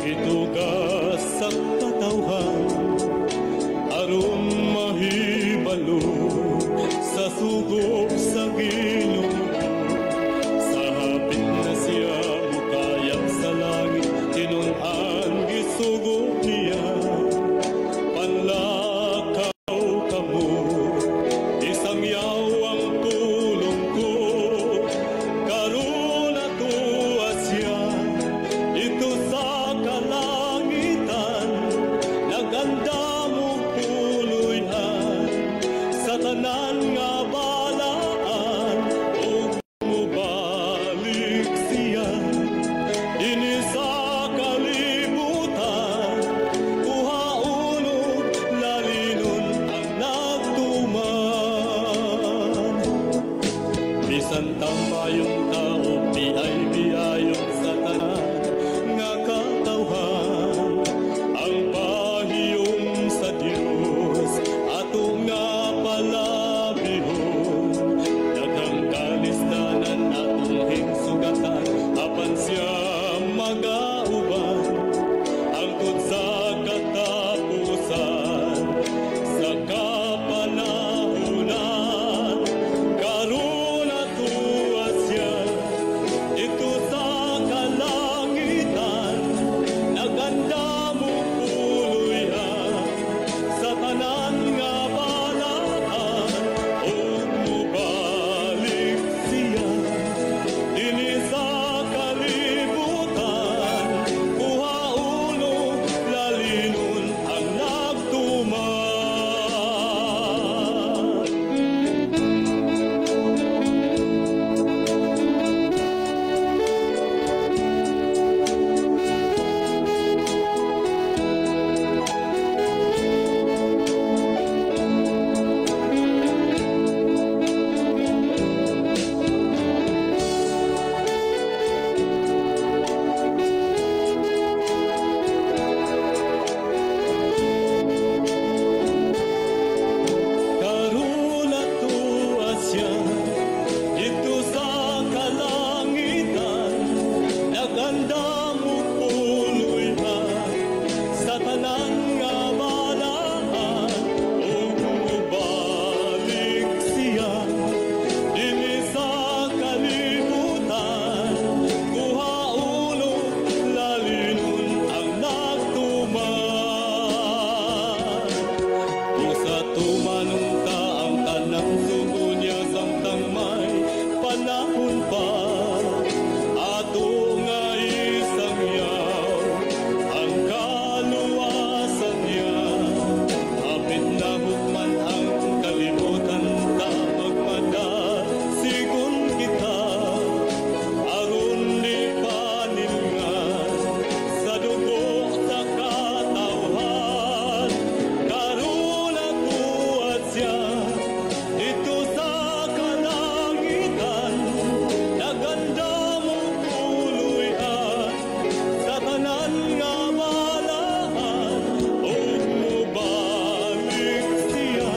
Itugas sa katawhan aron mahibalo sa sugo sa Ginoo. Sa hapit na siya mukayab sa langit, tinun-an gisugo niya. Panlakaw kamo, isang yaw ang tulong ko. Karon atoa siya dito sa kalangitan, nagandam og puloy-an sa tanan nga balaan, ug mubalik siya dinhi sa kalibutan, kuhaon ug lalinon ang nagtuman. Bisan tamayong tao, biay-biayon sa tanan nga katawhan, ang pahiyom sa Dios ato nga palabihon. Daghang kalisdanan atong hingsugatan, apan siya magauban hangtod sa katapusan, sa kapanahunan. Karon atoa siya dito sa kalangitan, nagandam og puloy-an sa tanan nga balaan, ug mubalik siya dinhi sa kalibutan, kuhaon ug lalinon ang nagtuman. Karon atoa siya dito sa kalangitan, nagandam og puloy-an sa tanan nga balaan, ug mubalik siya dinhi sa kalibutan, kuhaon ug lalinon ang nagtuman. Kung sa tumanong ta ang tanang sugo niya samtang may panahon pa, ato nga isangyaw ang kaluwasan niya. Hapit na hukman ang kalibutan, ta magmadasigon kita, aron di panilngan sa dugo sa katawhan. Karon atoa siya dito sa kalangitan, nagandam og puloy-an sa tanan nga balaan, ug mubalik siya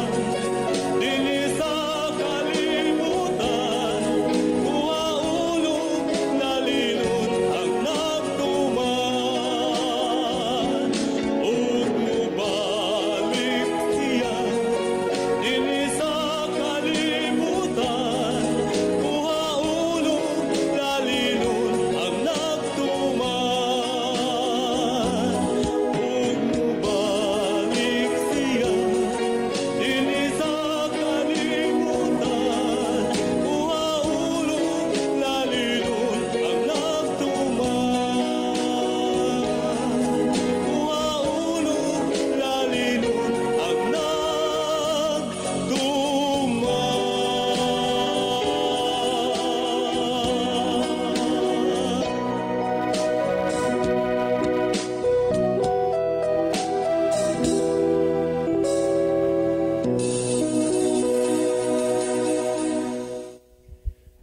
dinhi sa kalibutan, kuhaon ug lalinon ang nagtuman. Ug mubalik siya dinhi sa kalibutan, kuhaon ug lalinon ang nagtuman. Ug mubalik siya dinhi sa kalibutan, kuhaon ug lalinon ang nagtuman. Kuhaon ug lalinon ang nagtuman.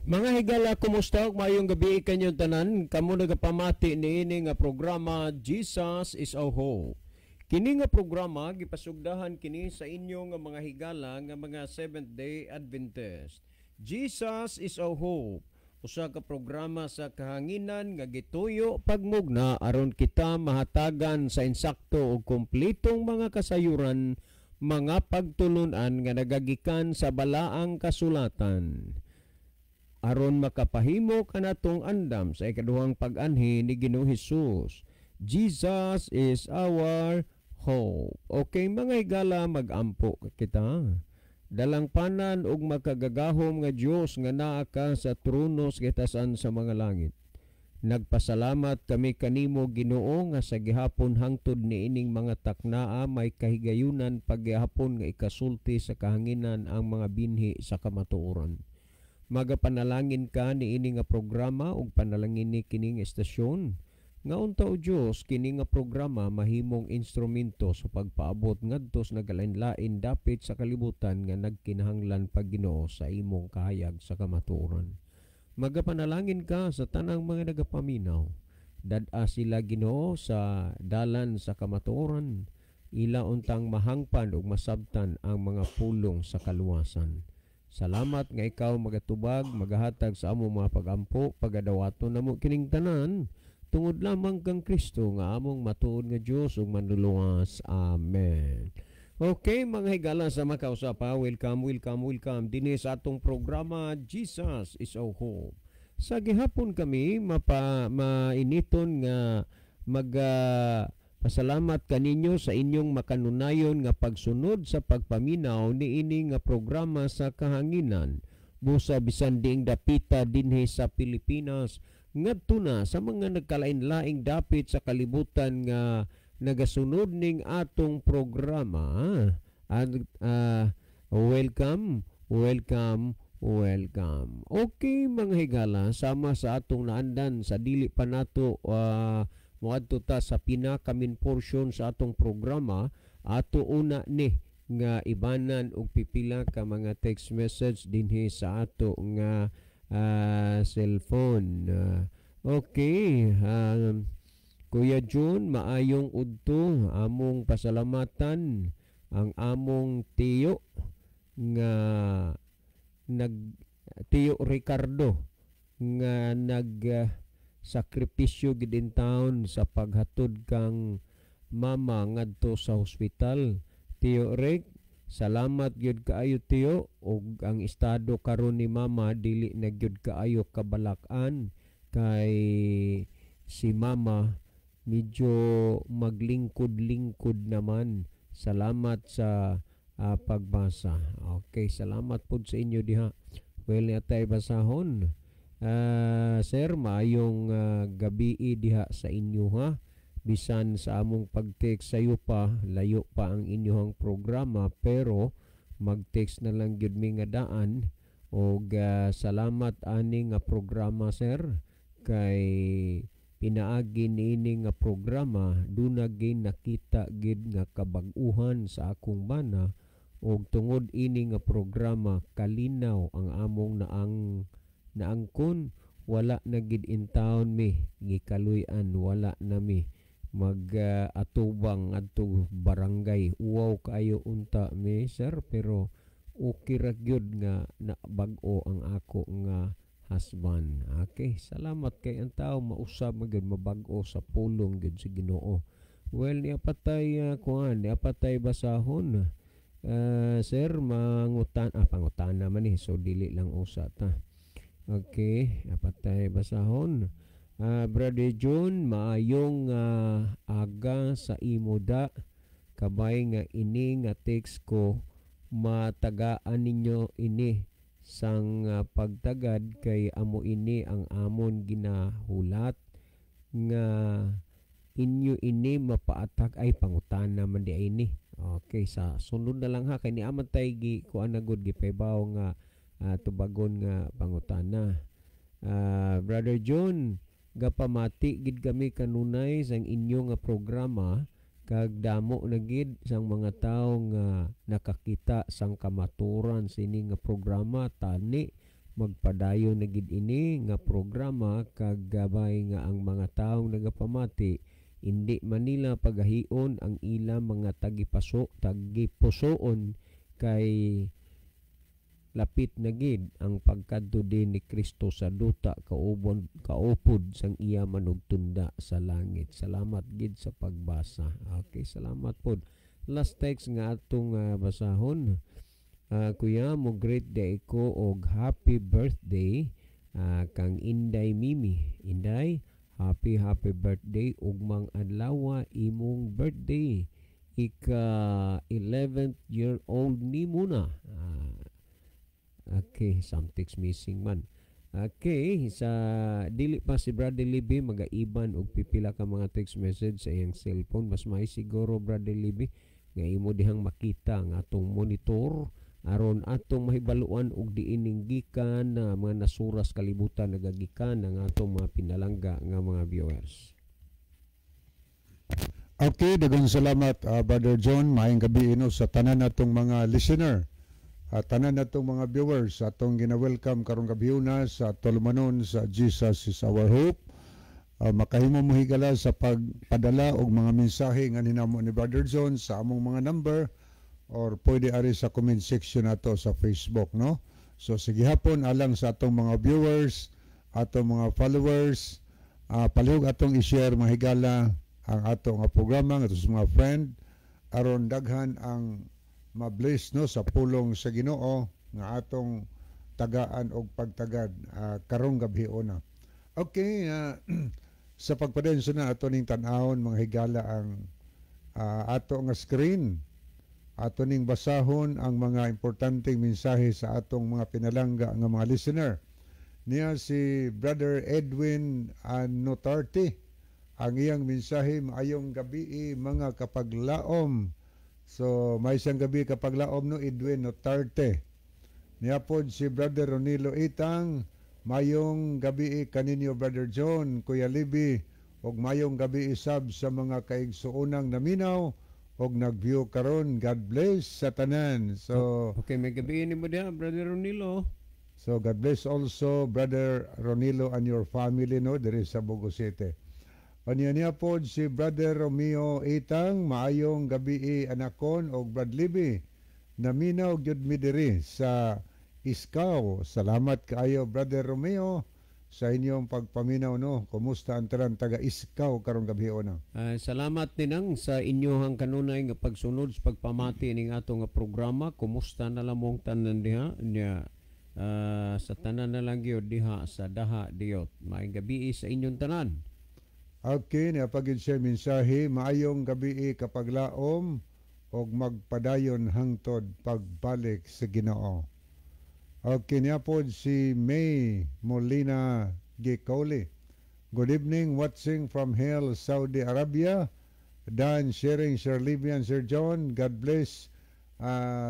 Mga higala, kumusta ug maayong gabi kanyong tanan? Kamo nagapamati niini nga programa Jesus is Our Hope. Kini nga programa gipasugdahan kini sa inyo nga mga higala nga mga Seventh Day Adventist. Jesus is our hope. Usa ka programa sa kahanginan nga gituyo pagmugna aron kita mahatagan sa insakto ug kompletong mga kasayuran, mga pagtulunan nga nagagikan sa balaang kasulatan aron makapahimo kanatong andam sa ikaduhang pag-anhi ni Ginoong Hesus. Jesus is our hope. Okay, mga higala, magampo kita. Dalangpanan ug makagagahom nga Dios nga naa ka sa trono sa kitasan sa mga langit. Nagpasalamat kami kanimo, Ginoo, nga sa gihapon hangtod niining mga taknaa may kahigayunan paghihapon nga ikasulti sa kahanginan ang mga binhi sa kamatuoran. Magapanalangin ka niini nga programa ug panalangin ni kining estasyon nga unta, o Dios, kini nga programa mahimong instrumento sa pagpaabot ngadto sa nagalain-lain dapit sa kalibutan nga nagkinahanglan pag, Ginoo, sa imong kahayag sa kamatuoran. Magapanalangin ka sa tanang mga nagapaminaw. Dad-a sila, Ginoo, sa dalan sa kamatuoran. Ila untang mahangpan ug masabtan ang mga pulong sa kaluwasan. Salamat nga ikaw magatubag, magahatag sa among mga pagampo. Pagadawaton namo kining tanan tungod lamang kang Kristo nga among matuod nga Dios ug manluluwas. Amen. Okay, mga higala sa makausapa, welcome, welcome, welcome dinhi sa atong programa Jesus is Our Hope. Sa gihapon kami mapa mainiton nga mag pasalamat kaninyo sa inyong makanunayon nga pagsunod sa pagpaminaw niini nga programa sa kahanginan. Busa bisan diing dapita dinhi sa Pilipinas ngadto na sa mga nagkalain-laing dapit sa kalibutan nga nagasunod ning atong programa. At welcome, welcome, welcome. Okay, mga higala, sama sa atong naandan sa dili pa nato moadto ta sa pinaka main portion sa atong programa, ato una ni nga ibanan og pipila ka mga text message dinhi sa ato nga cellphone. Okay, Kuya June, maayong udto. Among pasalamatan ang among tiyo nga nag Tiyo Ricardo nga nag sakripisyo gid in town sa paghatod kang mama ngadto sa ospital. Tiyo Rick, salamat gyud kaayo, Tiyo, ug ang estado karon ni mama dili na gyud kaayo kabalak-an kay si mama medyo maglingkod-lingkod naman. Salamat sa pagbasa. Okay, salamat pud sa inyo diha. Well, atay basahon. Sir, maayong gabi diha sa inyo ha. Bisan sa among pag-text sayo pa, layo pa ang inyong programa, pero mag-text na lang gyud mi nga daan og salamat ani nga programa, sir, kay pinaagi niini nga programa duna gid nakita gid nga kabag-uhan sa akong bana og tungod ini nga programa kalinaw ang among naang naangkon. Wala na gid in town mi gikaluy-an, wala na mi mag atubang adto barangay. Uwaw kaayo unta mi, sir, pero okay ra gyud nga na bag-o ang ako nga husband. Okay, salamat kay ang tao mausab man gyud mabag-o sa pulong gyud sa Ginoo. Well, niya patay kuan, niya patay basahon. Sir, mangutan pangutana man ni, so dili lang usa ta. Okay, apatay basahon. Brother John, maayong aga sa imo da. Kabay nga ini nga text ko matagaan ninyo ini sang pagtagad kay amo ini ang amon ginahulat nga inyo ini mapaatak ay pangutana man di ay ni. Okay, sa sunod na lang ha, kay ni aman tay gi kuan na gud gipaybaw nga tubagon nga pangutana. Brother John, gapamati gid kami kanunay sang inyo nga programa kag damo na gid sang mga tawo nga nakakita sang kamaturan sini nga programa. Tani magpadayon na gid ini nga programa kag gabay nga ang mga tawo nagapamati hindi manila pagahion ang ila mga tagipaso tagipusoon kay Lapit na gid ang pagkadto din ni Kristo sa duta kaubon kaupod sang iya manugtunda sa langit. Salamat gid sa pagbasa. Okay, salamat pod. Last text nga atong basahon. Kuya, mo greet day ko og happy birthday kang Inday Mimi. Inday, happy happy birthday, ugmang adlaw imong birthday. Ika 11th year old nimo na. Okay, something's missing man. Okay, sa dili pa si Brother Libby magaiban og pipila ka mga text message sa iyang cellphone. Mas may siguro, Brother Libby, nga imo dihang makita ang atong monitor aron atong mahibaluan og diining gikan na mga nasuras kalibutan nagagikan ang atong mga pinalangga nga mga viewers. Okay, daghang salamat, Brother John. Maayong gabi ino sa tanan natong mga listener. At tanan natong mga viewers atong gina-welcome karong gabi na sa tulumanon sa Jesus Is Our Hope. Makahimo mo, higala, sa pagpadala og mga mensahe nga hinamo ni Brother John sa among mga number or pwede ari sa comment section nato sa Facebook, no? So sige hapon, alang sa atong mga viewers, atong mga followers, palihog atong i-share, mga higala, ang ato nga programa ngadto sa mga friend aron daghan ang ma-bless, no, sa pulong sa Ginoo nga atong tagaan og pagtagad karong gabi una. Okay, sa pagpadayon na ato ning tan-awon, mga higala, ang ato nga screen. Ato ning basahon ang mga importanteng mensahe sa atong mga pinalangga nga mga listener. Niya si Brother Edwin Notarte. Ang iyang mensahe, "Maayong gabi, mga kapaglaom." So may isang gabi, kapaglaom, no, Edwin Notarte. Niya pod si Brother Ronilo Itang, "Mayong gabi kaninyo, Brother John, Kuya Libby, ug mayong gabi isab sa mga kaigsuonang naminaw og nag-view karon. God bless sa tanan." So Okay, maayong gabi nimo diha, Brother Ronilo. So God bless also, Brother Ronilo, and your family, no, diri sa Bogo City. Anya niya pod si Brother Romeo Itang, "Maayong gabi, anakon og Brad Libby. Naminaw gyud mi diri sa Iskaw." Salamat kaayo, Brother Romeo, sa inyong pagpaminaw, no. Kumusta ang tanan taga Iskaw karong gabi una? Salamat ninang sa inyohang kanunay nga pagsunod sa pagpamati ning ato nga programa. Kumusta na lamong tanan diha niya, sa tanan na lang gyud diha sa Daha Diyot. Maayong gabi sa inyong tanan. Okay, niya pagid siya mensahe, "Maayong gabi, kapaglaom, og magpadayon hangtod pagbalik sa Ginoo." Okay, niya pod si May Molina Gicoli. "Good evening, watching from Hail, Saudi Arabia. Dan sharing Sir Libby and Sir John. God bless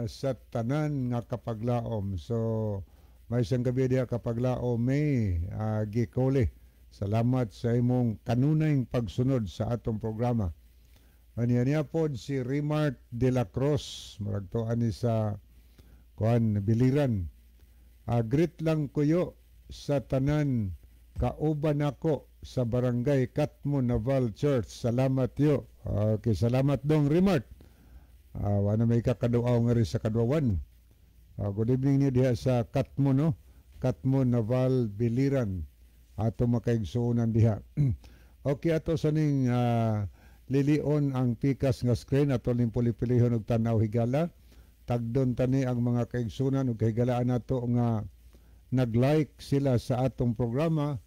sa tanan nga kapaglaom." So, may isang gabi diha, kapaglaom, May Gicoli. Salamat sa imong kanunay pagsunod sa atong programa. Aniya niya pod si Remart de la Cruz, murag to ani sa kuan Biliran. "Greet lang kuyo sa tanan kauban nako sa Barangay Katmo Naval Church. Salamat yo." Okay, salamat dong, Remart. Wala may kakaduaw nga rin sa Kaduawan. Good evening niyo diha sa Katmo, no? Katmo Naval Biliran. Ato makaigsuonan diha. Okay, ato sa ning lilion ang pikas nga screen, ato ning puli-pulihon og tan-aw, higala. Tagdon tani ang mga kaigsunan ug kahigalaan nato nga nag-like sila sa atong programa.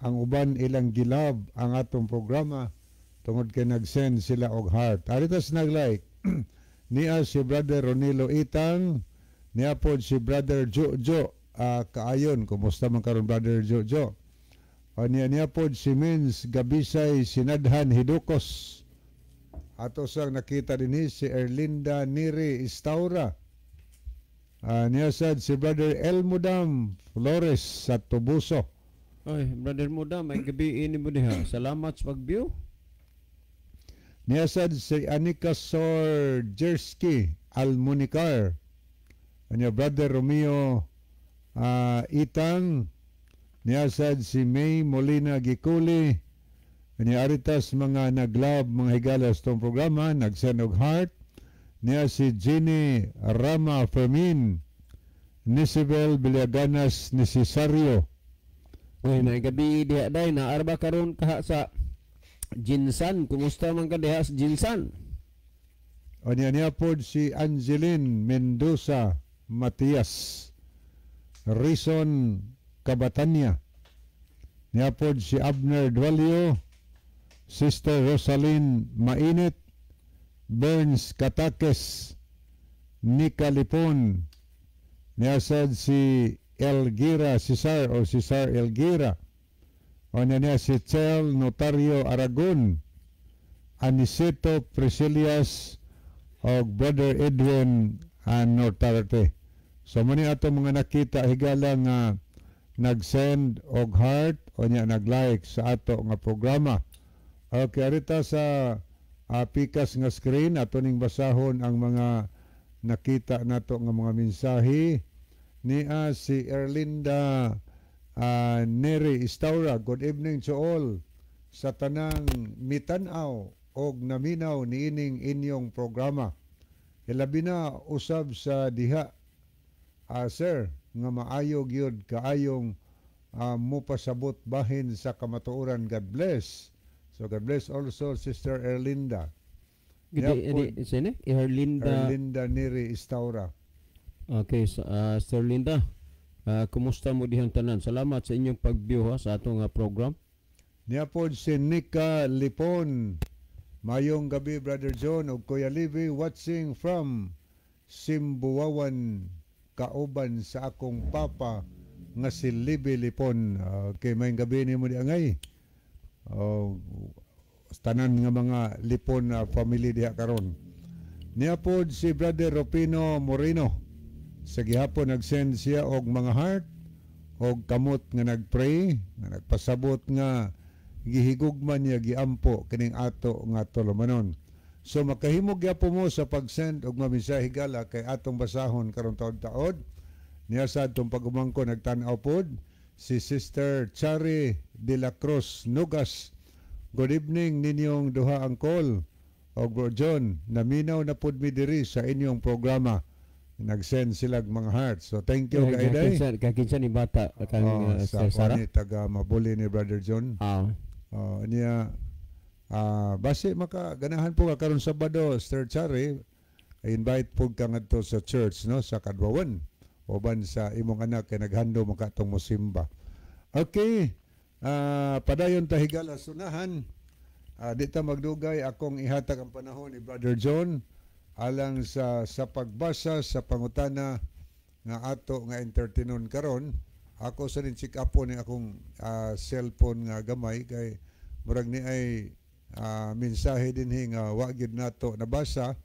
Ang uban, ilang gi-love ang atong programa tungod kay nag-send sila og heart. Aritas nag-like. Niya si Brother Ronilo Itang, niya pod si Brother Jojo Kaayon. Kumusta man karon, Brother Jojo? O niya niya pod si Mins Gabisay Sinadhan Hidukos. Ato sang nakita dinhi si Erlinda Neri Istaura. Niya sad si Brother Elmudam Flores sa Tubuso. Oy, Brother Muda, maayong gabi nimo diha. Salamat sa pag-view. Niya sad si Anika Sor Jersky Almunicar. Niya Brother Romeo Itang. Niya sad si May Molina Giculi. Niya aritas mga nag-love, mga higala, sa tong programa, nag-send og heart. Niya si Jenny Rama Fermin. Nisibel Villaganas Necesario. Uy, may gabi diha day na arba karon kaha sa Jinsan. Kumusta man ka diha sa Jinsan? O niya niya pod si Angeline Mendoza Matias, Rison Cabatanya. Niya pod si Abner Dualio, Sister Rosaline Mainit, Burns Katakes, Nika Lipon. Niya sad si Elgira Cesar o Cesar Elgira. O niya niya si Chel Notario Aragon, Aniceto Priscilias o Brother Edwin Nortarte. So mao ni ato mga nakita, higala, nga nag-send og heart o niya nag-like sa ato nga programa. Okay, arita sa pikas nga screen ato ning basahon ang mga nakita nato nga mga mensahe. Niya si Erlinda Neri Istaura. Good evening to all sa tanang mitan-aw og naminaw niining inyong programa. Ilabi na usab sa diha, sir, nga maayo gyud kaayong mupasabot bahin sa kamatuoran. God bless. So God bless also, Sister Erlinda. Gidi Yeah, di sino? Erlinda. Erlinda Neri Istaura. Okay, so, Sir Linda. Kumusta mo dihang tanan? Salamat sa inyong pag-view ha, sa atong program. Niya pod si Nika Lipon. Mayong gabi, Brother John ug Kuya Livy, watching from Simbuwawan kauban sa akong papa nga si Libby Lipon. Okay, mayong gabi nimo di angay. Oh, tanan nga mga Lipon na family diha karon. Niya pod si Brother Rupino Moreno. Sa gihapon nag-send siya og mga heart og kamot nga nagpray, nga nagpasabot nga gihigugma niya, giampo kining ato nga tulumanon. So makahimo gyapon mo sa pag-send og mga mensahe, higala, kay atong basahon karon taod-taod. Niya sa atong pag-umangko nagtan-aw pod si Sister Chari de la Cruz Nugas. Good evening ninyong duha, Uncle og Bro John. Naminaw na pod mi diri sa inyong programa. Nag-send sila mga hearts. So thank you kay day. Kakinsa ni bata kang Oh, sa Sir Sarah? ni taga Mabuli ni Brother John. Oh, niya basi maka ganahan po ka karon Sabado, Sir Chari, invite po ka ngadto sa church, no, sa Kadwawan uban sa imong anak kay naghando mo katong mosimba. Okay. Padayon ta, higala, sunahan. Di ta magdugay, akong ihatag ang panahon ni Brother John alang sa pagbasa sa pangutana nga ato nga entertainon karon. Ako sa nin check up ni akong cellphone nga gamay kay murag ni ay mensahe dinhi nga wa gyud nato nabasa.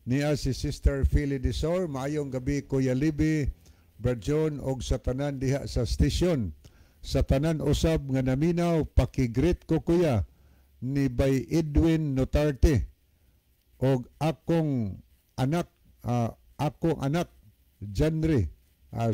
Niya si Sister Philly Desor. Maayong gabi, Kuya Libi, Brad John og sa tanan diha sa station. Sa tanan usab nga naminaw, pakigreet ko kuya ni Bay Edwin Notarte og akong anak Janry.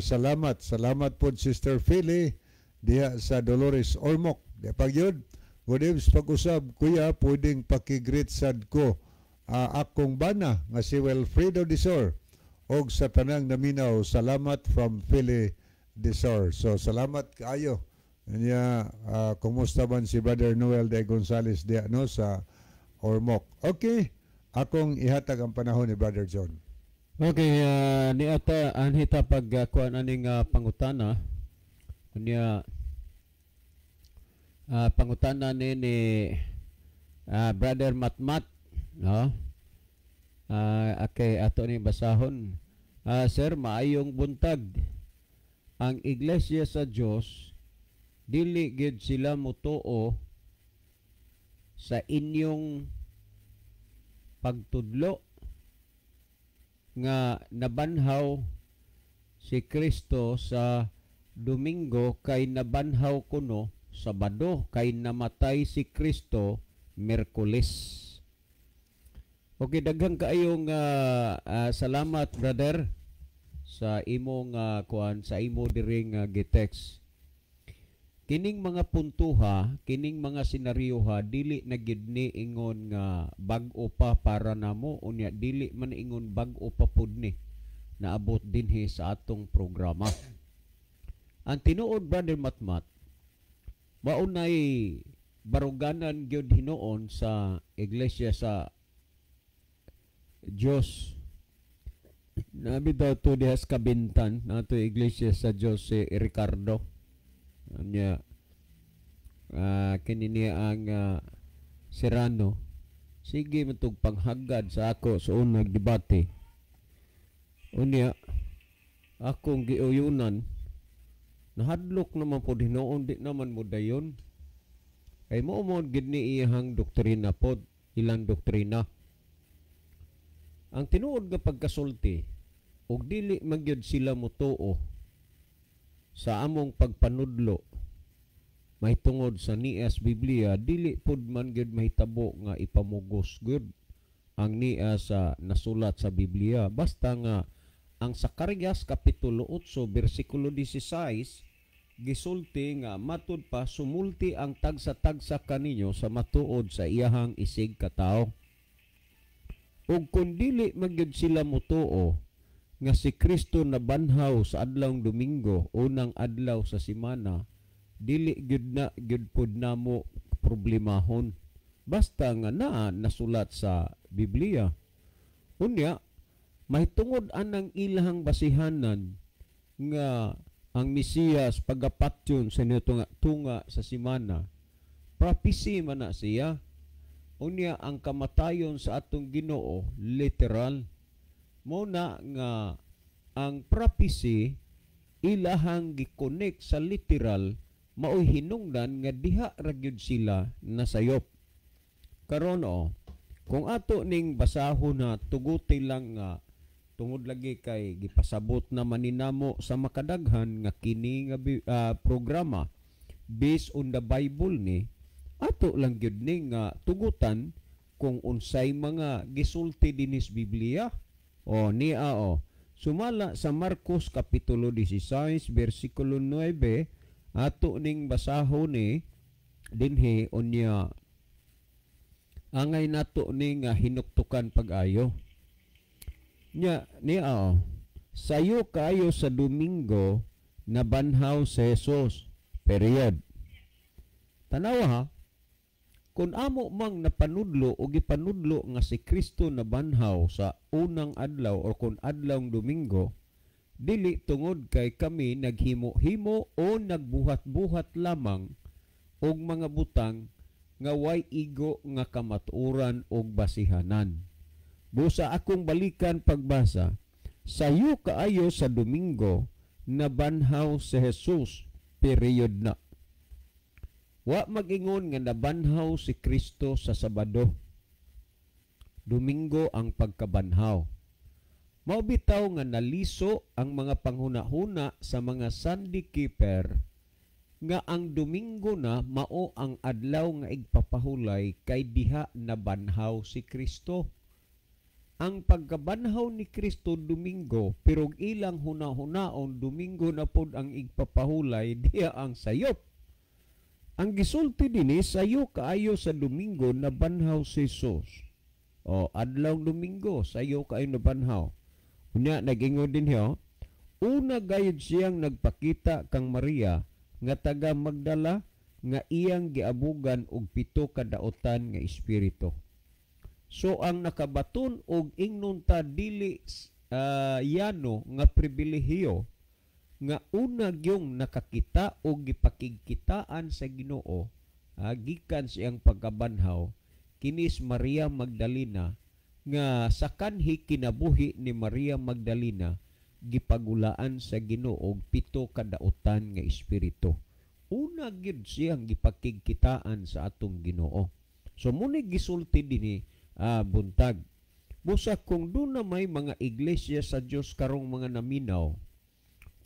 Salamat, salamat po, Sister Philly diha sa Dolores, Ormoc. Di pagyud. Good evening pag-usab, kuya, pwedeng pakigreet sad ko akong bana nga si Wilfredo Disor og sa tanang naminaw. Salamat from Philly Disor. So salamat kaayo. Niya kumusta man si Brother Noel de Gonzales diha, no, sa Ormoc. Okay, akong ihatag ang panahon ni Brother John. Okay, niata anhita pag kuan aning pangutana niya, pangutana ni Brother Matmat, no? Okay, ato ni basahon. Sir, maayong buntag. Ang Iglesia sa Dios dili gid sila motuo sa inyong pagtudlo nga nabanhaw si Kristo sa Domingo kay nabanhaw kuno Sabado kay namatay si Kristo Miyerkules. Okay, daghang kaayong salamat, brother, sa imong kuan, sa imo diring gitext. Kining mga puntuha, kining mga senaryoha, dili na gid ni ingon nga bag-o pa para namo, unya dili man ingon bag-o pa pud ni naabot dinhi sa atong programa. Ang tinuod, Brother Matmat, maunay baruganan gyud hinuon sa Iglesia sa Dios. Nabi daw to diha sa Kabintan, nato Iglesia sa Dios si Ricardo. Anya kini niya ang Serrano. Sige man tug panghagad sa ako sa unang debate. Unya akong giuyunan, nahadlok naman pod hinuon, di naman mo dayon. Kay mo mo gid ni iyang doktrina pod, ilang doktrina. Ang tinuod nga pagkasulti, ug dili man gyud sila motuo sa among pagpanudlo mahitungod sa nias Biblia, dili pud man gyud mahitabo nga ipamugos gyud ang niya sa nasulat sa Biblia. Basta nga ang Sakarias kapitulo 8 bersikulo 16 gisulti nga matud pa sumulti ang tagsa-tagsa kaninyo sa matuod sa iyahang isig katawo. Ug kun dili man gyud sila motuo nga si Kristo nabanhaw sa adlawng Domingo, unang adlaw sa semana, dili gyud na gyud pud namo problemahon. Basta nga naa nasulat sa Biblia. Unya mahitungod anang ilahang basihanan nga ang Mesiyas pagapatyon sa tunga, tunga sa simana, prophecy man na siya. Unya ang kamatayon sa atong Ginoo literal mo na nga ang prophecy ilahang gikonek sa literal, maoy hinungdan nga diha ra gyud sila nasayop. Karon o, kung ato ning basahon na tuguti lang nga tungod lagi kay gipasabot naman ni namo sa makadaghan nga kini nga programa based on the Bible ni ato lang gyud ni nga tugutan kung unsay mga gisulti dinis Biblia. O niya o sumala sa Marcos kapitulo 16 bersikulo 9, ato ning basahon ni dinhi, unya angay nato ni nga hinuktukan pag-ayo. Nya niya oh, sayo kaayo sa Domingo nabanhaw si Jesus. Period. Tanawa ha, kung amo mang napanudlo o gipanudlo nga si Kristo nabanhaw sa unang adlaw o kung adlawng Domingo, dili tungod kay kami naghimo-himo o nagbuhat-buhat lamang og mga butang nga way igo nga kamatuoran og basihanan. Busa akong balikan pagbasa, sayo kaayo sa Domingo nabanhaw si Jesus, period na. Wa mag-ingon nga nabanhaw si Kristo sa Sabado. Domingo ang pagkabanhaw. Mao bitaw nga naliso ang mga panghuna-huna sa mga Sunday keeper nga ang Domingo na mao ang adlaw nga igpapahulay kay diha nabanhaw si Kristo. Ang pagkabanhaw ni Kristo Domingo, pero ilang huna-hunaon Domingo na pod ang igpapahulay, diha ang sayop. Ang gisulti dinhi, sayo kaayo sa Domingo nabanhaw si Jesus. O adlaw Domingo sayo kaayo nabanhaw. Unya nag-ingon din hiyo, una gayud siyang nagpakita kang Maria nga taga Magdala nga iyang giabugan og 7 ka daotan nga espiritu. So ang nakabaton og ingnon ta dili yano nga pribilehiyo nga una gyung nakakita og gipakigkitaan sa Ginoo gikan siyang pagkabanhaw kinis Maria Magdalena, nga sa kanhi kinabuhi ni Maria Magdalena gipagulaan sa Ginoo og 7 ka daotan nga espiritu. Una gyud siyang gipakigkitaan sa atong Ginoo. So muni gisulti dinhi buntag. Busa kung doon na may mga iglesia sa Dios karong mga naminaw,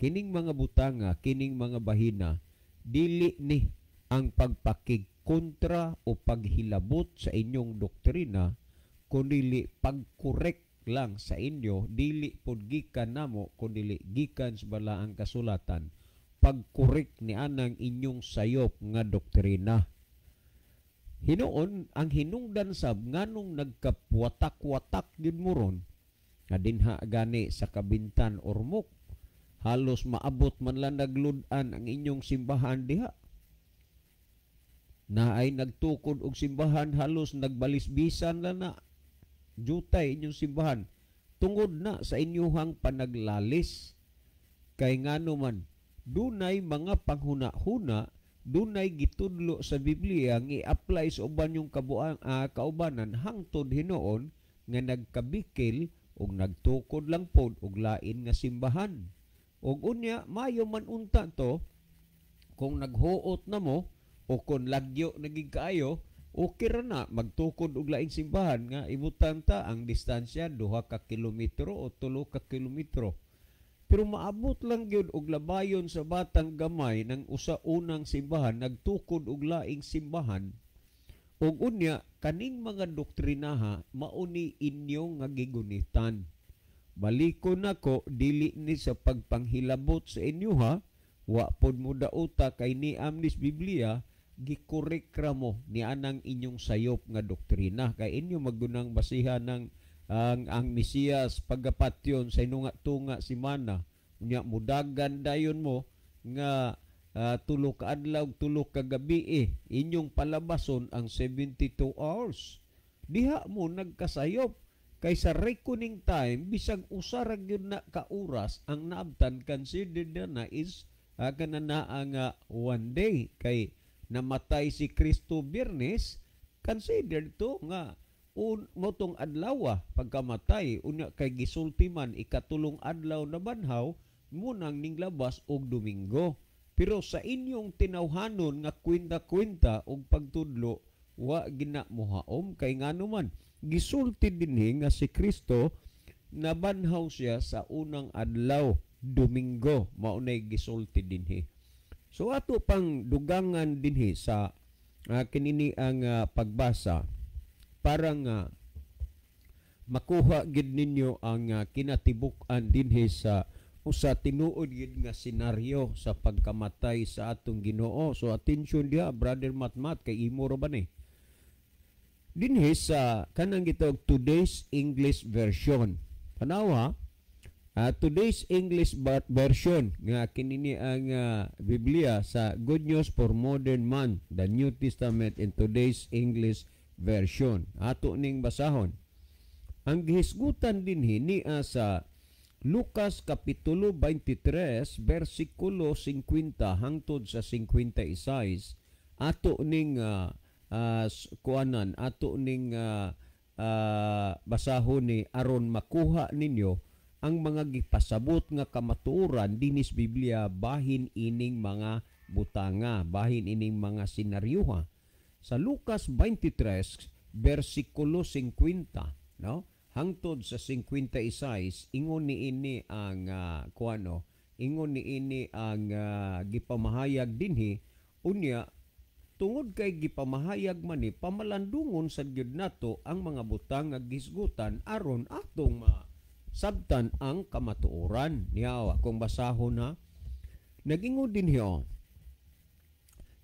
kining mga butanga, kining mga bahina, dili ni ang pagpakigkontra o paghilabot sa inyong doktrina, kundili pagkorek lang sa inyo, dili pod gikan namo, kundili gikan sa balaang kasulatan, pagkorek ni anang inyong sayop nga doktrina. Hinuon ang hinungdan sab nganong nagkapuwatak-watak gyud mo ron, Nga dinha gani sa Kabintan, Ormoc. Halos maabot man lang naglud-an ang inyong simbahan diha. Na ay nagtukod og simbahan, halos nagbalisbisan lang na jutay inyong simbahan tungod na sa inyuhang panaglalis. Kay ngano man, dunay mga panghuna-huna, dunay gitudlo sa Biblia nga i-apply sa uban yung kaubanan hangtod hinuon nga nagkabikil og nagtukod lang pod og lain nga simbahan. Og unya mayo man unta to kung naghuot na mo o kung lagyo na gid kaayo, okay ra na magtukod og laing simbahan nga ibutan ta ang distansya 2 ka kilometro o 3 ka kilometro. Pero maabot lang gyud og labayon sa batang gamay ng usa unang simbahan, nagtukod og laing simbahan. Ug unya kaning mga doktrinaha mauni inyong nga gigunitan. Balikon nako, dili ni sa pagpanghilabot sa inyo ha, wa pod mo dauta kay niam nis Biblia, gikorek ra mo ni anang inyong sayop nga doktrina kay inyo magunang basihan ng ang Mesiyas pagapatyon sa inunga tunga simana. Unya mudagan dayon mo nga 3 ka adlaw, 3 ka gabi eh, inyong palabason ang 72 hours. Diha mo nagkasayop kay sa reckoning time, bisag usa ra gyud na ka oras ang naabtan, considered na na is kana na ang one day. Kay namatay si Kristo Biyernes, considered to nga un motong adlaw pagkamatay. Unya kay gisulti man ikatulong adlaw na banhaw, munang ninglabas og Domingo. Pero sa inyong tinawhanon nga kwenta-kwenta og pagtudlo, wa gina mohaom kay ngano man gisulti dinhi nga si Kristo nabanhaw siya sa unang adlaw, Domingo, maunay gisulti dinhi. So ato pang dugangan dinhi sa kinini ang pagbasa para nga makuha gid ninyo ang kinatibuk-an dinhi sa usa tinuod gid nga senaryo sa pagkamatay sa atong Ginoo. So attention diha, Brother Matmat, kay imo ra ba ni? Dinhi sa kanang gitawag Today's English Version. Tanawa, Today's English Version nga kinini ang Biblia sa Good News for Modern Man, the New Testament in Today's English Version. Ato ning basahon. Ang gihisgutan dinhi niya sa Lucas Kapitulo 23 versikulo 50 hangtod sa 56. Ato ning kuanan, ato ning basahon ni aron makuha ninyo ang mga gipasabot nga kamatuoran dinis Biblia bahin ining mga butanga, bahin ining mga senaryoha. Sa Lucas 23 versikulo 50, no, hangtod sa 56, ingon ni ini ang kuano, ingon ni ini ang gipamahayag dinhi. Unya tungod kay gipamahayag man ni, pamalandungon sa gyud nato ang mga butang nga gisgutan aron atong masabtan ang kamatuoran niya. Kung basahon na, nagingon dinhi oh,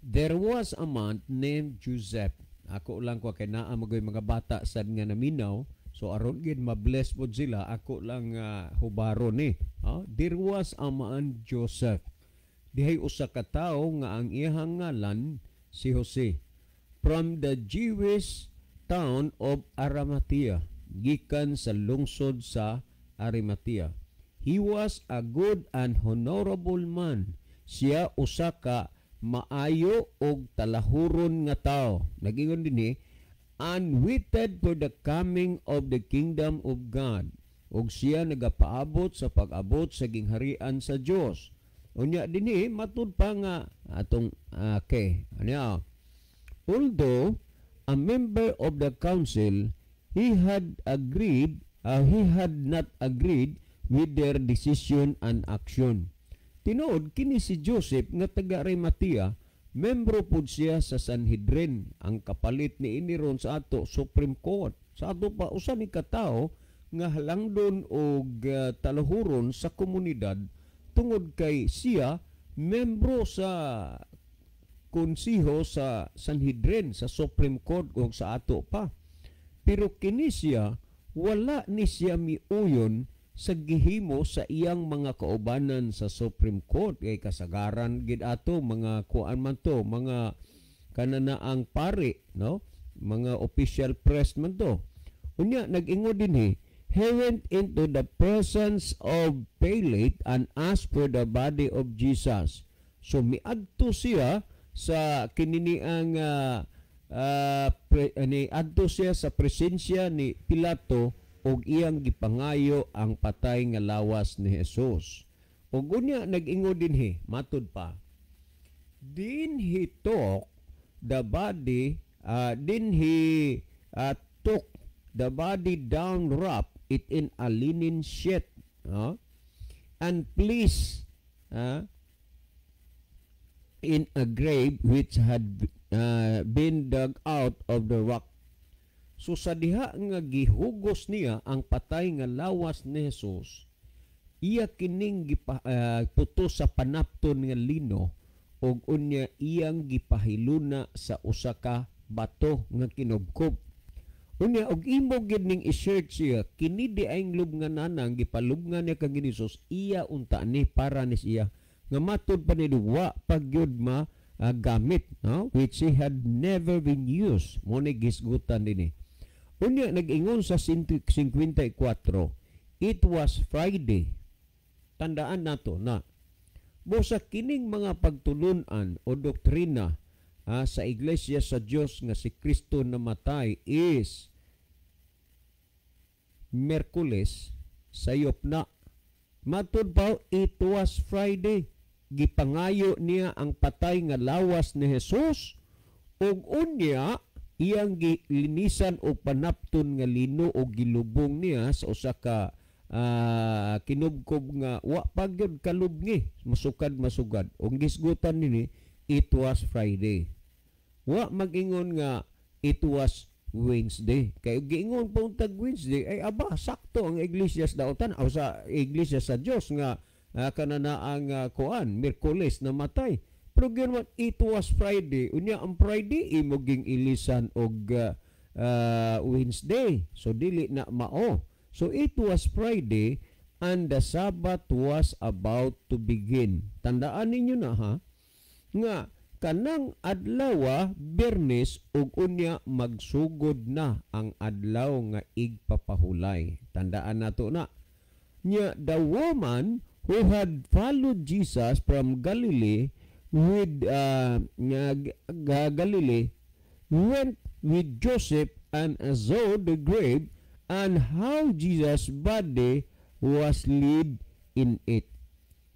"There was a man named Joseph." Ako lang ko kay naa magoy mga bata sad nga naminaw. So aron gid ma-bless pod sila, ako lang hubaro ni. Oh, there was a man Joseph. Dihay usa ka tawo nga ang iyang ngalan si Jose. From the Jewish town of Arimathea. Gikan sa lungsod sa Arimathea. He was a good and honorable man. Siya usa ka maayo og talahuron nga tao. Nagingon dinhi, and waited for the coming of the kingdom of God. Og siya nagapaabot sa pag-abot sa gingharian sa Dios. Unya dinhi matud pa nga atong okay. Ano? Although a member of the council, he had not agreed with their decision and action. Tinuod kini si Joseph nga taga Arimathea, membro pud siya sa Sanhedrin, ang kapalit ni ini ron sa ato Supreme Court. Sa ato pa, usa ni katawo nga halangdon og talahuron sa komunidad tungod kay siya membro sa konseho sa Sanhedrin, sa Supreme Court o sa ato pa. Pero kini siya Wala ni siya miuyon sa gihimo sa iyang mga kaubanan sa Supreme Court, kay kasagaran gid ato mga kuan man to, mga kananaang pari, no, mga official press man to. Unya nag-ingon dinhi, he went into the presence of Pilate and asked for the body of Jesus. So miadto siya sa kininiang ani adto siya sa presensya ni Pilato ug iyang gipangayo ang patay nga lawas ni Jesus. Ug unya nag-ingon dinhi, matud pa, then he took the body, then he took the body down, wrapped it in a linen sheet, and placed in a grave which had been dug out of the rock. So sa diha nga gihugos niya ang patay nga lawas ni Jesus, iya kining puto sa panapton nga lino ug unya iyang gipahiluna sa usa ka bato nga kinubkob. Unya og imo gid ning i-search siya, kini di ay lubnganan gipalubngan niya kang Jesus, iya unta ni para ni siya nga matud pa ni wa pa gyud ma gamit, no, which he had never been used. Mo ni gisgutan dinhi. Unya nag-ingon sa 54, it was Friday. Tandaan nato na busa kining mga pagtulunan o doktrina sa Iglesia sa Dios nga si Kristo namatay is Merkules, sayop na. Matud pa, it was Friday. Gipangayo niya ang patay nga lawas ni Jesus ug unya iyang gilinisan og panapton nga lino og gilubong niya sa usa ka kinubkob nga wa pa gyud kalubngi, masukad masugad. Ug gisgutan nini, it was Friday. Wa mag-ingon nga it was Wednesday. Kay giingon pa untag Wednesday ay aba, sakto ang iglesia sa dautan o sa iglesia sa Dios nga kanana ang kuan Miyerkules namatay. Pero gyud man, it was Friday. Unya ang Friday imo ging ilisan og Wednesday. So dili na mao. So it was Friday and the Sabbath was about to begin. Tandaan ninyo na ha, nga kanang adlaw Biyernes ug unya magsugod na ang adlaw nga igpapahulay. Tandaan nato na. Nya the woman who had followed Jesus from Galilee with Galilee went with Joseph and saw the grave and how Jesus' body was laid in it.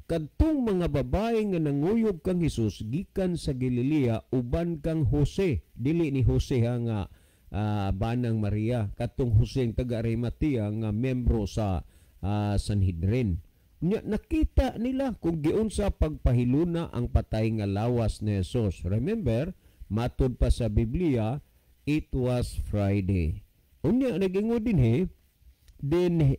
Kadtong mga babae nga nanguyog kang Hesus gikan sa Galilea uban kang Jose, dili ni Jose ha nga banang Maria, kadtong Jose ang taga Arimatea nga membro sa Sanhedrin. Nya, nakita nila kung giunsa pagpahiluna ang patay nga lawas ni Jesus. Remember, matud pa sa Biblia, it was Friday. Unya nagingon dinhi, then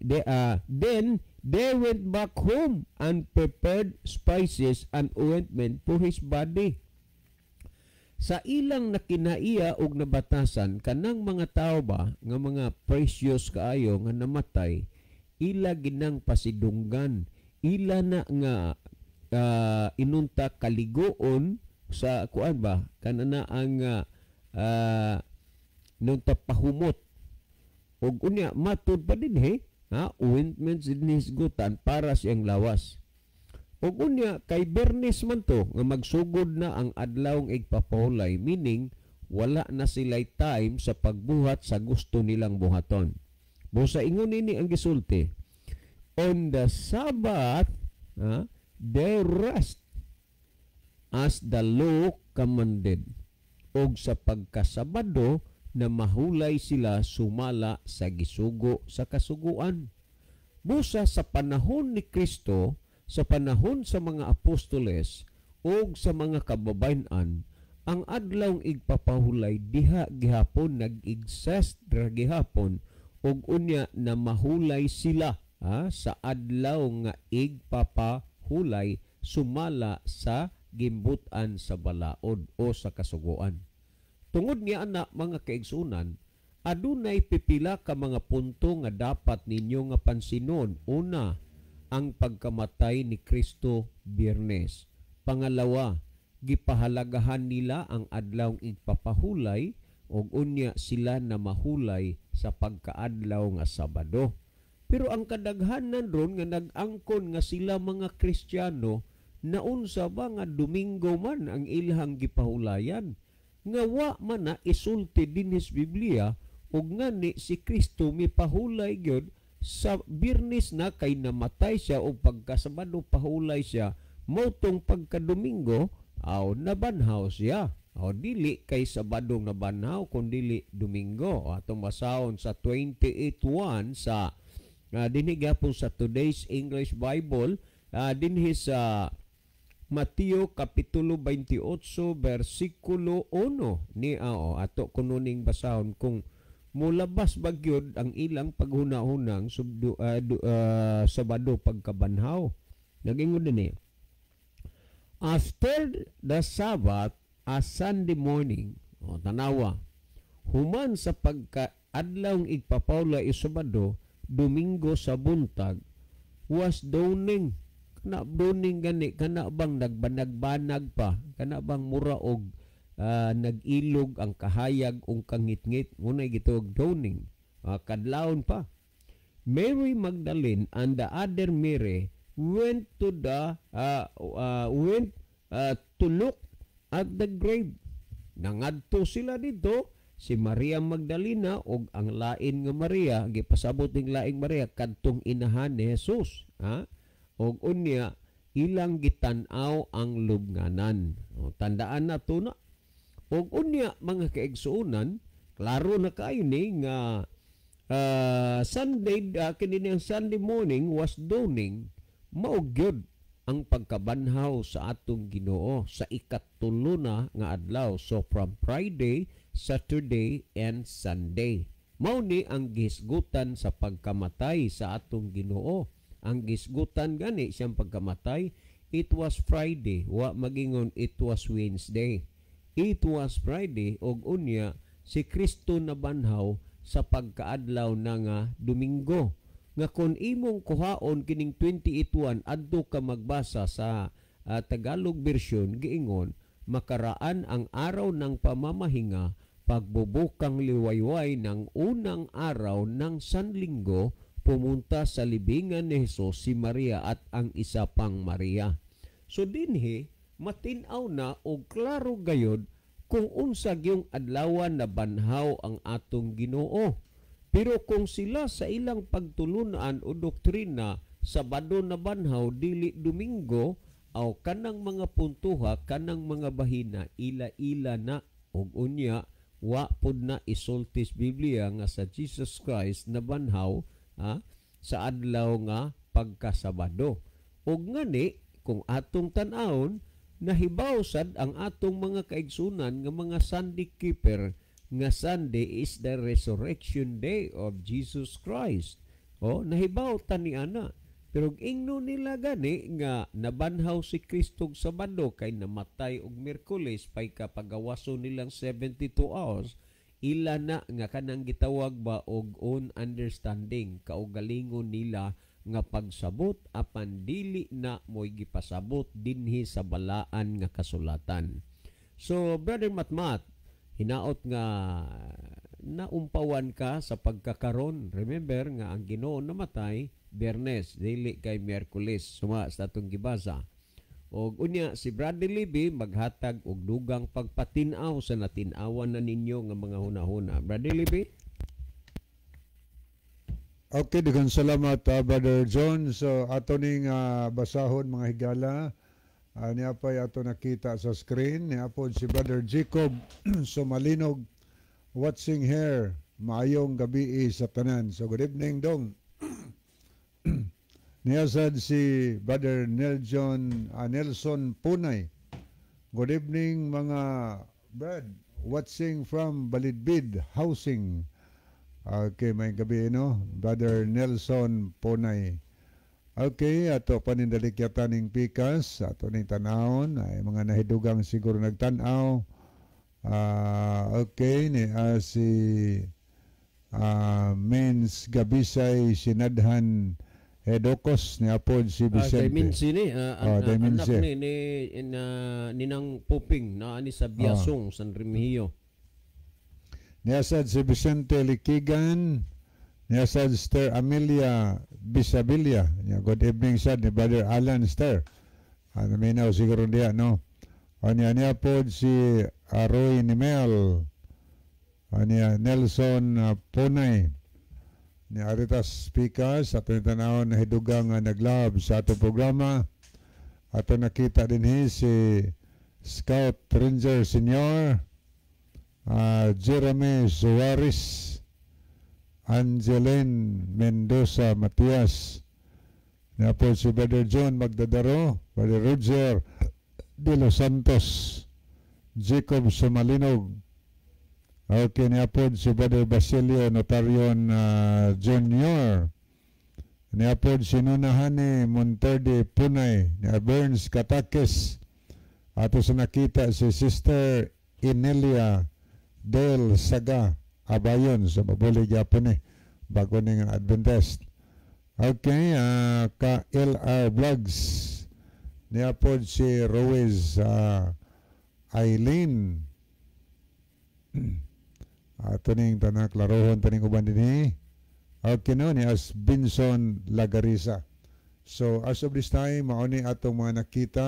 they went back home and prepared spices and ointment for his body. Sa ilang nakinaiya og nabatasan, kanang mga tao ba nga mga precious kaayo nga namatay, ila ginang pasidunggan, ila na nga inunta kaliguon sa kuan ba, kanana ang nunta pahumot. Ug unya matud pa dinhi ha, ointments hisgutan para siyang lawas. Ug unya kay Bernes man to nga magsugod na ang adlaw igpapahulay, meaning wala na sila'y time sa pagbuhat sa gusto nilang buhaton. Busa ingon nini ang gisulti, on the Sabbath ha, they rest as the law commanded. Og sa pagkasabado na mahulay sila sumala sa gisugo sa kasuguan. Busa sa panahon ni Kristo, sa panahon sa mga apostoles og sa mga kababayen-an, ang adlaw igpapahulay diha gihapon nag-exist ra gihapon ug unya na mahulay sila ha, sa adlaw nga igpapahulay sumala sa gimbut-an sa balaod o sa kasuguan. Tungod niya ana mga kaigsunan, Adunay pipila ka mga punto nga dapat ninyo nga pansinon. Una, ang pagkamatay ni Kristo, Biyernes. Pangalawa, gipahalagahan nila ang adlaw igpapahulay ug unya sila na mahulay sa pagkaadlaw nga Sabado. Pero ang kadaghanan ron nga nag-angkon nga sila mga Kristiyano, naunsa ba nga Domingo man ang ilhang gipahulayan? Nga wa man na isulti dinhi sa Biblia, ug ngani si Kristo mipahulay gyud sa Biyernes na kay namatay siya og pagkasabado pahulay siya, mao tong pagkadomingo aw nabanhaw siya. Aw dili kay Sabado nabanhaw kun dili Domingo. Atong basahon sa 28:1 sa dinhi gyapon sa Today's English Bible, dinhi sa Mateo kapitulo 28 bersikulo 1 ni ao ato kuno ning basahon kung mulabas ba gyud ang ilang paghuna-hunang Sabado pagkabanhaw. Nagingon dinhi, "After the Sabbath, a Sunday morning," o tanawa, human sa pagka adlaw igpapahulay o Sabado, Domingo sa buntag, "was dawning," kana dawning gani, kana bang nagbanag-banag pa, kana bang mura og nag-ilog ang kahayag ug kangitngit, munay gitawag dawning, kadlawon pa. "Mary Magdalene and the other Mary went to look at the grave." Nangadto sila dito si Maria Magdalena ug ang lain nga Maria, gipasabot ning laing Maria kadtong inahan ni Jesus, ha? Ug unya ilang gitan-aw ang lubnganan. O, tandaan na to na. Ug unya, mga kaigsuonan, klaro na kaayo ni nga Sunday, kini ang Sunday morning was dawning, mao gyud ang pagkabanhaw sa atong Ginoo sa ikatulo na nga adlaw. So from Friday, Saturday and Sunday. Mao ni ang gihisgutan sa pagkamatay sa atong Ginoo. Ang gisgutan gani siyang pagkamatay, it was Friday, wa magingon it was Wednesday. It was Friday og unya si Kristo nabanhaw sa pagkaadlaw na nga Domingo. Nga kung imong kuhaon kining 28:1, adto ka magbasa sa Tagalog version, giingon, "Makaraan ang araw ng pamamahinga, pagbubukang liwayway ng unang araw ng Sanlinggo, pumunta sa libingan ni Jesus si Maria at ang isa pang Maria." So dinhi matin-aw na og klaro gayod kung unsa gyung adlawan na banhaw ang atong Ginoo. Pero kung sila sa ilang pagtulunan o doktrina, Sabado na banhaw, dili Domingo, aw kanang mga puntuha, kanang mga bahina, ila-ila na, ug unya wa pud na isulti sa Biblia nga sa Jesus Christ nabanhaw, ha, sa adlaw nga pagkasabado. Ug ngani kung atong tan-awon, nahibaw sad ang atong mga kaigsunan nga mga Sunday keeper nga Sunday is the resurrection day of Jesus Christ. O nahibaw ta ni ana. Pero ingno nila gani nga nabanhaw si Kristo og Sabado kay namatay og Miyerkules pay kapagawaso nilang 72 hours, ila na nga kanang gitawag ba og own understanding, kaugalingon nila nga pagsabot, apan dili na mo'y gipasabot dinhi sa balaan nga kasulatan. So Brother Matmat, hinaot nga naumpawan ka sa pagkakaron. Remember nga ang Ginoo namatay Biyernes, dili kay Miyerkules, suma sa atong gibasa. Og unya si Brother Libby maghatag og dugang pagpatin-aw sa natin-awan na ninyo nga mga hunahuna. Brother Libby? Okay, daghang salamat, Brother John. So ato ning basahon, mga higala. Niya pa'y ato nakita sa screen. Niya po si Brother Jacob Sumalinog, watching here. Maayong gabi sa tanan. So good evening, dong. Niya sad si Brother Nelson Punay. "Good evening, mga brad. Watching from Balidbid Housing." Okay, maayong gabi, no? Brother Nelson Punay. Okay, ato panindalikyan ning pikas, ato ning tanawon, ay mga nahidugang siguro nagtanaw. Okay, ni si Mens Gabisay Sinadhan Hedokos ni apod si Kay Vicente. Minsi ni Oh, kay anak Minsi. ni Ninang Poping na ani sa Biasong, San Remigio. Niasad si Vicente Likigan, niasad Sister Amelia Bisabilia. Nya, good evening sad ni Brother Alan Ster. Ano minaw siguro diya, no? O niya niya pod si Aroy Nimel. O niya Nelson Punay. Ni Aritas Speakers, ato ni tanawon na hidugang nga naglab sa ato programa. Ato nakita din hi si Scout Ranger Senior, Jeremy Suarez, Angeline Mendoza Matias, na po si Brother John Magdadaro, Brother Roger De Los Santos, Jacob Sumalinog. Okay, niya po si Brother Basilio Notarion Jr. Niya po si Nunahani Monterde Punay, niya Burns Katakis. Ato sa nakita si Sister Inelia Del Saga Abayon sa Mabuli gyapon ni bago ning Adventist. Okay, ka LR Vlogs. Niya po si Ruiz Eileen. Ato ning tanang klarohon taning uban dinhi. Okay no ni as Binson Lagarisa. So as of this time mao ni atong mga nakita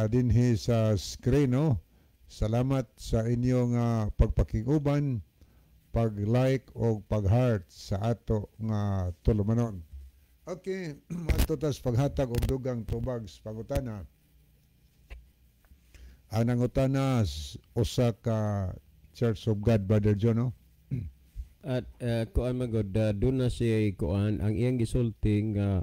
dinhi sa screen, no. Salamat sa inyong pagpakiguban, pag-like o pag-heart sa ato nga tulumanon. Okay, ato tas paghatag og dugang tubag sa pangutana. Ang nangutana usa ka Church of God, Brother John, no? At kuan magod doon na siya kuan ang iyang gisulti nga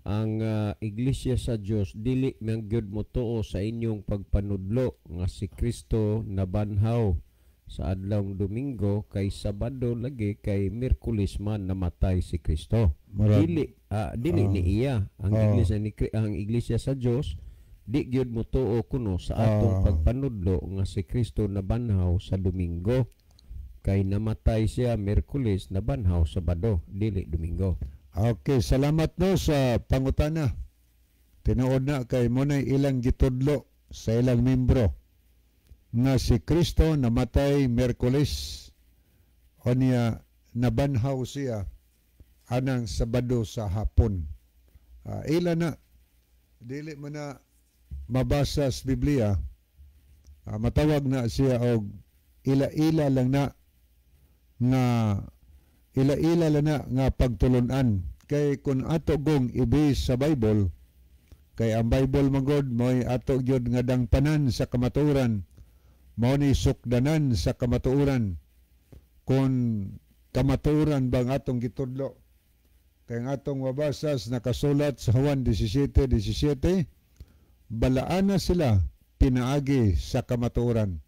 ang Iglesia sa Dios dili man gyud motuo sa inyong pagpanudlo nga si Kristo nabanhaw sa adlawng Domingo kay Sabado lagi kay Miyerkules man namatay si Kristo. Dili ni iya ang iglesia ni ang Iglesia sa Dios di gyud motuo kuno sa atong pagpanudlo nga si Kristo nabanhaw sa Domingo kay namatay siya Miyerkules, nabanhaw Sabado, dili Domingo. Okay, salamat no sa pangutana. Tinuod na kay mo na ilang gitudlo sa ilang membro nga si Kristo namatay Miyerkules o niya nabanhaw siya anang Sabado sa hapon. Ila na dili man na mabasa sa Biblia, matawag na siya og ila-ila lang na nga ila-ila lang na nga pagtulunan, kay kung ato gong i-base sa Bible, kay ang Bible magod mo'y ato gyud nga dangpanan sa kamatuoran, mao ni sukdanan sa kamatuoran kung kamatuoran bang atong gitudlo. Kay ang atong mabasa sa nakasulat sa Juan 17:17, balaana sila pinaagi sa kamatuoran,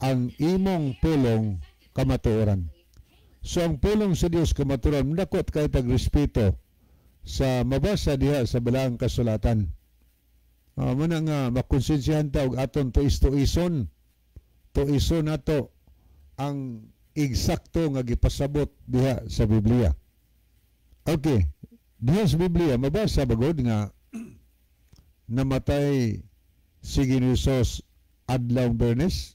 ang imong pulong kamatuoran. So ang pulong sa Dios kamatuoran, dakot kay tag respeto sa mabasa diha sa balaang kasulatan. Muna nga makonsensyahan ta og aton tuis-tuison. Tuison nato ang eksakto nga gipasabot diha sa Biblia. Okay, diha sa Biblia mabasa bagod nga namatay si Ginoong Hesus adlaw Biyernes?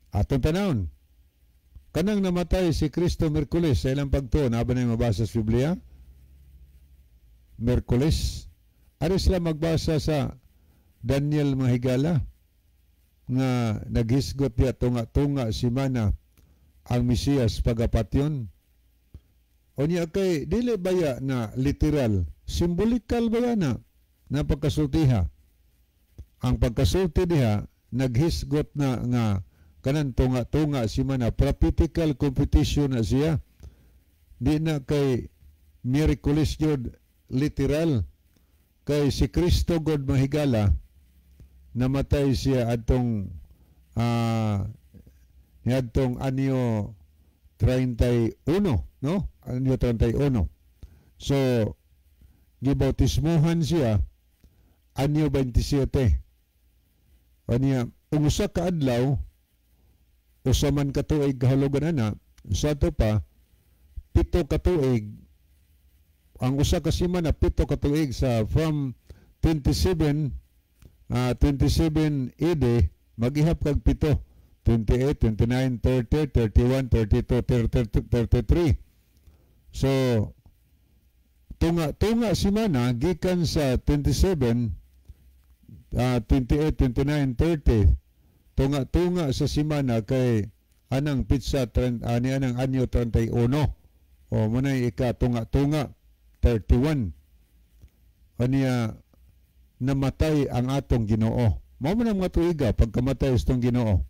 Atong tanawon. Kanang namatay si Kristo Miyerkules sa ilang pagtuon, aba na yung mabasa sa Biblia? Miyerkules. Ari sila magbasa sa Daniel Mahigala nga naghisgot diya tunga-tunga si mana ang Mesiyas pagapatyon. O niya kay dili baya na literal, simbolikal baya na na pagkasultiha. Ang pagkasulti diha naghisgot na nga kanan tunga-tunga si mana, prophetical competition na siya. Di na kay Miyerkules yun literal, kay si Kristo God mahigala namatay siya adtong niadtong anyo 31, no, anyo 31. So gibautismuhan siya anyo 27. Anya ung usa ka adlaw Usa man ka tuig kahulugan ana. Sa ato pa 7 ka tuig ang usa ka semana, 7 ka tuig sa from 27 27 AD, maghihap kag 7, 28, 29, 30, 31, 32, 32, 33. So tunga tunga semana gikan sa 27, 28, 29, 30, tunga tunga sa semana kay anang petsa ani anang anyo 31 o mao na ika tunga tunga 31 aniya namatay ang atong Ginoo. Mao man ang mga tuiga pagkamatay sa atong Ginoo,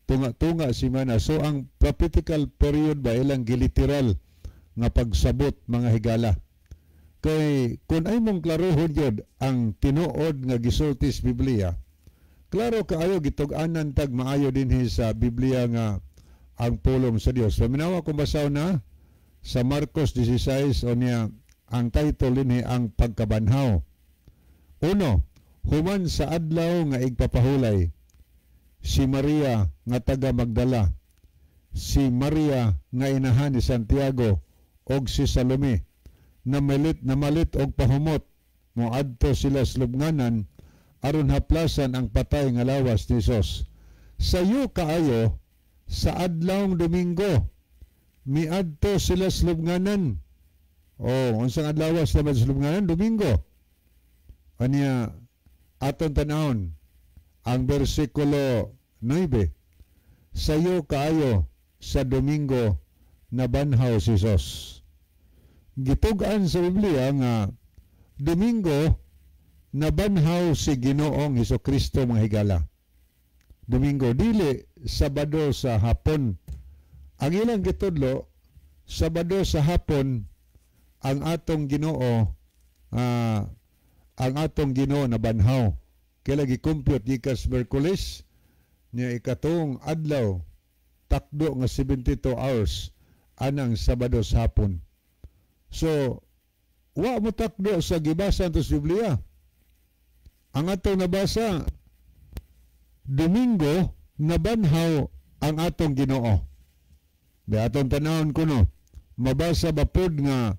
tunga tunga semana. So ang prophetical period ba, ilang giliteral nga pagsabot, mga higala, kay kung ay mong klarohon gyud ang tinuod nga gisulti sa Biblia, klaro kaayo, gitug-anan tag maayo dinhi sa Biblia nga ang pulong sa Dios. Paminawa kung basaw na sa Marcos 16 o niya ang title dinhi, ang pagkabanhaw. Uno, human sa adlaw nga igpapahulay, si Maria nga taga Magdala, si Maria nga inahan ni Santiago og si Salome namalit og pahumot. Moadto sila sa lubnganan aron haplasan ang patay nga lawas ni Hesus. Sayo kaayo sa adlawng Domingo miadto sila sa lubnganan. Oh, unsang adlaw sila sa lubnganan? Domingo. Anya aton tanawon ang bersikulo 9. Sayo kaayo sa Domingo nabanhaw si Hesus. Gitug-an sa Biblia nga Domingo nabanhaw si Ginoong Hesus Kristo, mga higala. Domingo, dili Sabado sa hapon. Ang ilang gitudlo, Sabado sa hapon ang atong Ginoo nabanhaw. Kaya lagi compute gikas Miyerkules niya ikatong adlaw, takdo nga 72 hours anang Sabado sa hapon. So wa mo takdo sa gibasa sa Biblia. Ang atong nabasa, Domingo nabanhaw ang atong Ginoo. Di atong tanawon kuno, mabasa ba pod nga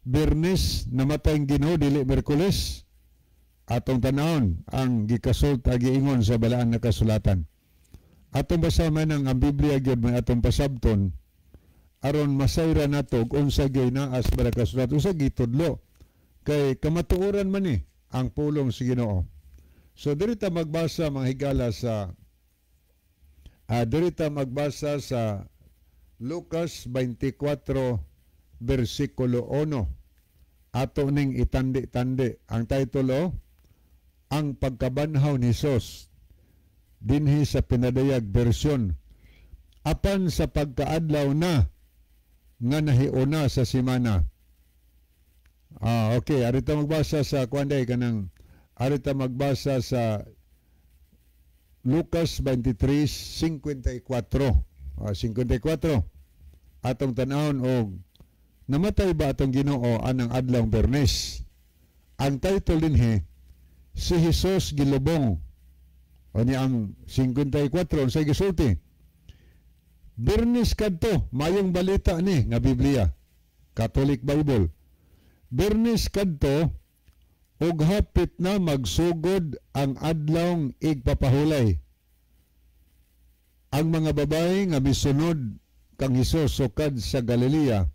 Biyernes namatay ang Ginoo, dili Miyerkules? Atong tanawon ang gikasult giingon sa balaan na kasulatan. Atong basa man ang Biblia gyud may atong pasabton aron masayra nato og unsa gyud naa sa balaan kasulatan, unsa gitudlo, kay kamatuoran man ni ang pulong sa Ginoo. So diri ta magbasa, mga higala, sa diri ta magbasa sa Lucas 24 versikulo 1. Ato ning itandi-tandi ang title, oh, ang pagkabanhaw ni Hesus dinhi sa Pinadayag version. Apan sa pagkaadlaw na nga nahiuna sa simana. Ah, okay, arita magbasa sa kuan day, kanang arita magbasa sa Lucas 23:54. Ah, 54. Atong tanawon og namatay ba atong Ginoo anang adlaw Biyernes. Ang title dinhi, si Jesus gilubong. O niya ang 54 sa gisulti. Biyernes kadto, mayong balita ni nga Biblia. Catholic Bible. Biyernes kadto ug hapit na magsugod ang adlawng igpapahulay. Ang mga babae nga misunod kang Hesus sukad sa Galilea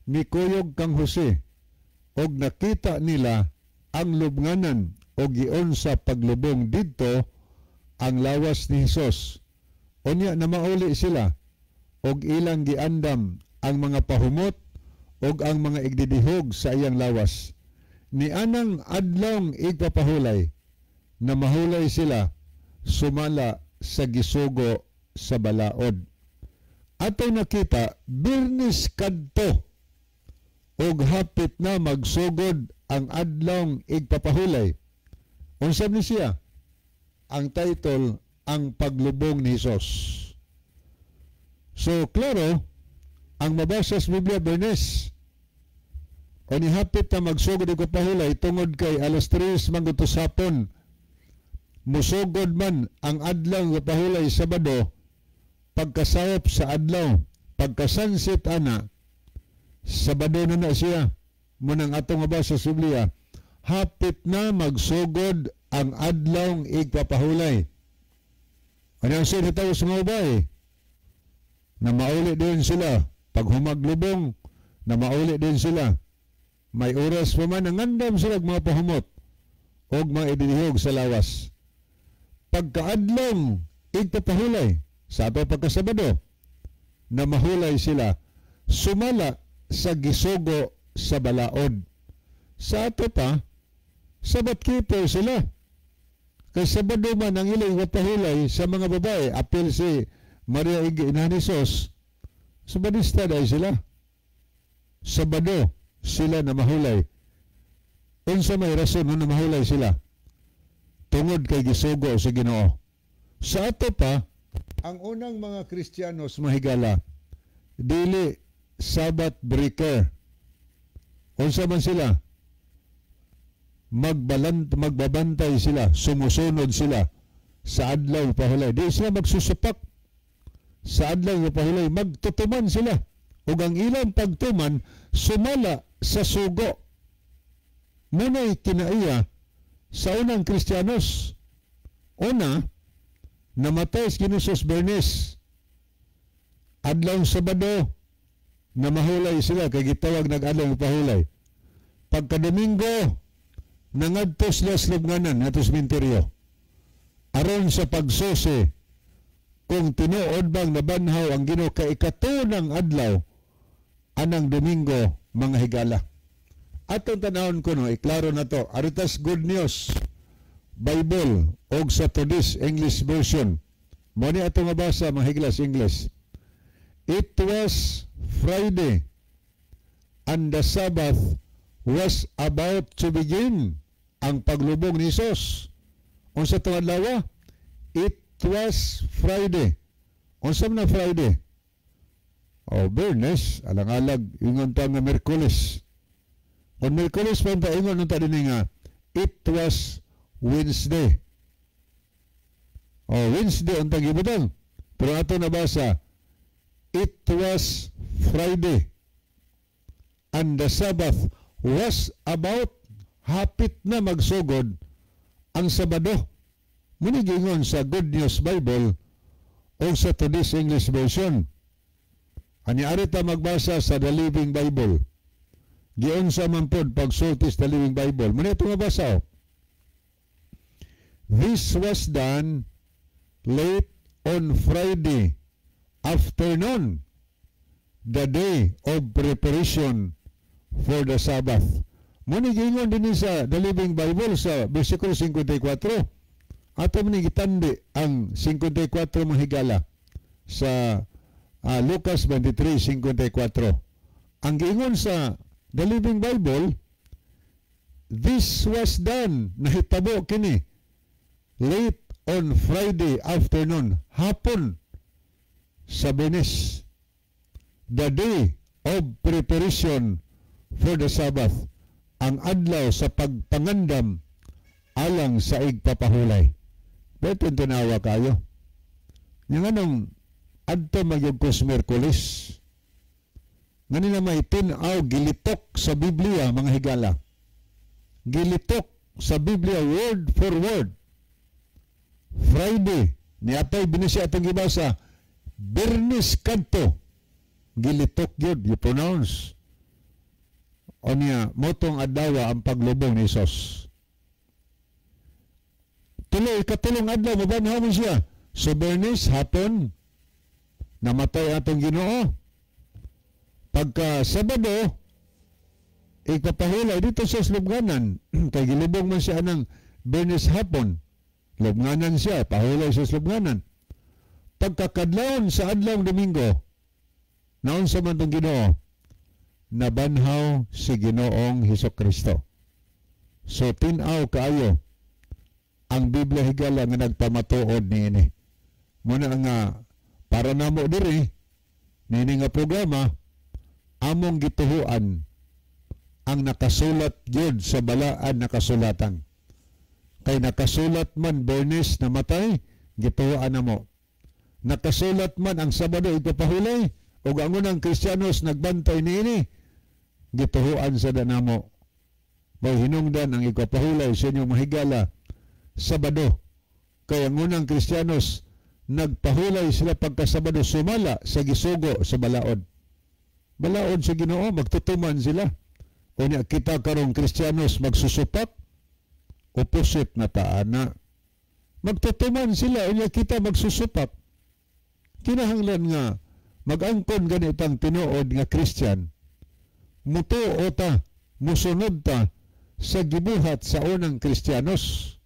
mikuyog kang Jose og nakita nila ang lubnganan og giunsa paglubong didto ang lawas ni Hesus. Unya na mauli sila og ilang giandam ang mga pahumot og ang mga igdidihog sa iyang lawas. Ni anang adlawng igpapahulay na mahulay sila sumala sa gisugo sa balaod. Atong nakita, Biyernes kadto og hapit na magsugod ang adlawng igpapahulay. Unsa ni siya? Ang title, ang paglubong ni Hesus. So, klaro, ang mabasa sa Biblia, Biyernes. O ni hapit na magsugod igpapahulay tungod kay alas 3 man sa hapon. Musugod man ang adlaw nga pahulay, Sabado, Pagkasayop sa adlaw, pagka-sunset ana, Sabado na na siya. Munang atong mabasa sa Biblia, hapit na magsugod ang adlawng igpapahulay. Ano ang sinitaw sa mga ubay? Na mauli din sila. Pag humaglubong, na mauli din sila. May oras pa man, nangandam sila mga pahumot o mga idinihog sa lawas. Pagkaadlong igpapahulay, sa ato pagkasabado, na mahulay sila, sumala sa gisugo sa balaod. Sa ato pa, Sabbath keeper sila. Kay Sabado man ang ilang pahulay sa mga babae, apil si Maria ina ni Jesus, Sabadista dahil sila. Sabado sila na mahulay. Unsa may rason na mahulay sila? Tungod kay gisugo sa Ginoo. Sa ato pa, ang unang mga Kristiyanos, mahigala, dili Sabbath breaker. Unsa man sila? Magbabantay sila, sumusunod sila sa adlaw pahulay. Di sila magsusupak sa adlaw pahulay, magtutuman sila. Ug ang ilang pagtuman sumala sa sugo. Muna'y kinaiya sa unang Kristiyanos. Una, namatay si Jesus Bernes. Adlaw Sabado, na mahulay sila kay gitawag nag-adlaw pahulay. Pagka Domingo, nangadto sila sa lubnganan ngadto sa sementeryo. Aron sa pagsusi kung tinuod bang nabanhaw ang Ginoo kay ikatunang adlaw anang Domingo, mga higala. Atong tanawon ko no, iklaro na to. Aritas Good News Bible og sa Today's English Version. Mo ni atong mabasa, mga higala, sa English. It was Friday and the Sabbath was about to begin. Ang paglubong ni Jesus. Unsa tong adlaw? It was Friday. Unsa man na Friday? Oh, Bernes, alang-alag ingon ta nga Miyerkules. Kung Miyerkules pa ta ingon unta dinhi nga it was Wednesday. Oh, Wednesday unta gibutang. Pero ato nabasa, it was Friday and the Sabbath was about, hapit na magsugod ang Sabado. Muni giingon sa Good News Bible o sa Today's English Version. Ani ari ta magbasa sa The Living Bible. Giunsa man pod pagsulti sa The Living Bible. Muni ito mabasa. Oh. This was done late on Friday afternoon, the day of preparation for the Sabbath. Muni giingon din sa The Living Bible sa versikulo 54. Ato man gitandi ang 54, mga higala, sa Lucas 23:54. Ang giingon sa The Living Bible, this was done, nahitabo kini, late on Friday afternoon, hapon sa Benes, the day of preparation for the Sabbath, ang adlaw sa pagpangandam alang sa igpapahulay. Beto tinawa kayo. Yung anong adto magyug ko sa Miyerkules. Ngani na may tinaw gilitok sa Biblia, mga higala. Gilitok sa Biblia word for word. Friday ni atay binisi atong gibasa Bernis kadto gilitok gyud you pronounce. Onya motong adlaw ang paglubong ni Jesus. Tuloy, ikatulong adlaw mabanhaw man siya. So Bernis hapon namatay atong Ginoo. Pagka Sabado, ipapahulay dito sa lubnganan kay gilubong man siya ng Bernis hapon. Lubnganan siya, pahulay sa lubnganan. Pagkakadlawon sa adlaw Domingo, naunsa man tong Ginoo? Nabanhaw si Ginoong Hesus Kristo. So tin-aw kaayo ang Biblia, higala, nga nagpamatuod niini. Muna nga para namo diri niini nga programa, among gituhuan ang nakasulat gyud sa balaan na kasulatan. Kay nakasulat man Bernis namatay, gituhuan namo. Nakasulat man ang Sabado igpapahulay ug ang unang Kristiyanos nagbantay niini, gituhuan sa danamo. May hinungdan ang igpapahulay sa inyong mahigala Sabado. Kay ang unang Kristiyanos nagpahulay sila pagkasabado sumala sa gisugo sa balaod. Balaod sa Ginoo, magtutuman sila. Unya kita karong Kristiyanos magsusupak, opposite na taana. Magtutuman sila, unya kita magsusupak. Kinahanglan nga mag-angkon ganitang tinuod nga Christian. Mutuo ta, musunod ta sa gibuhat sa unang Kristiyanos.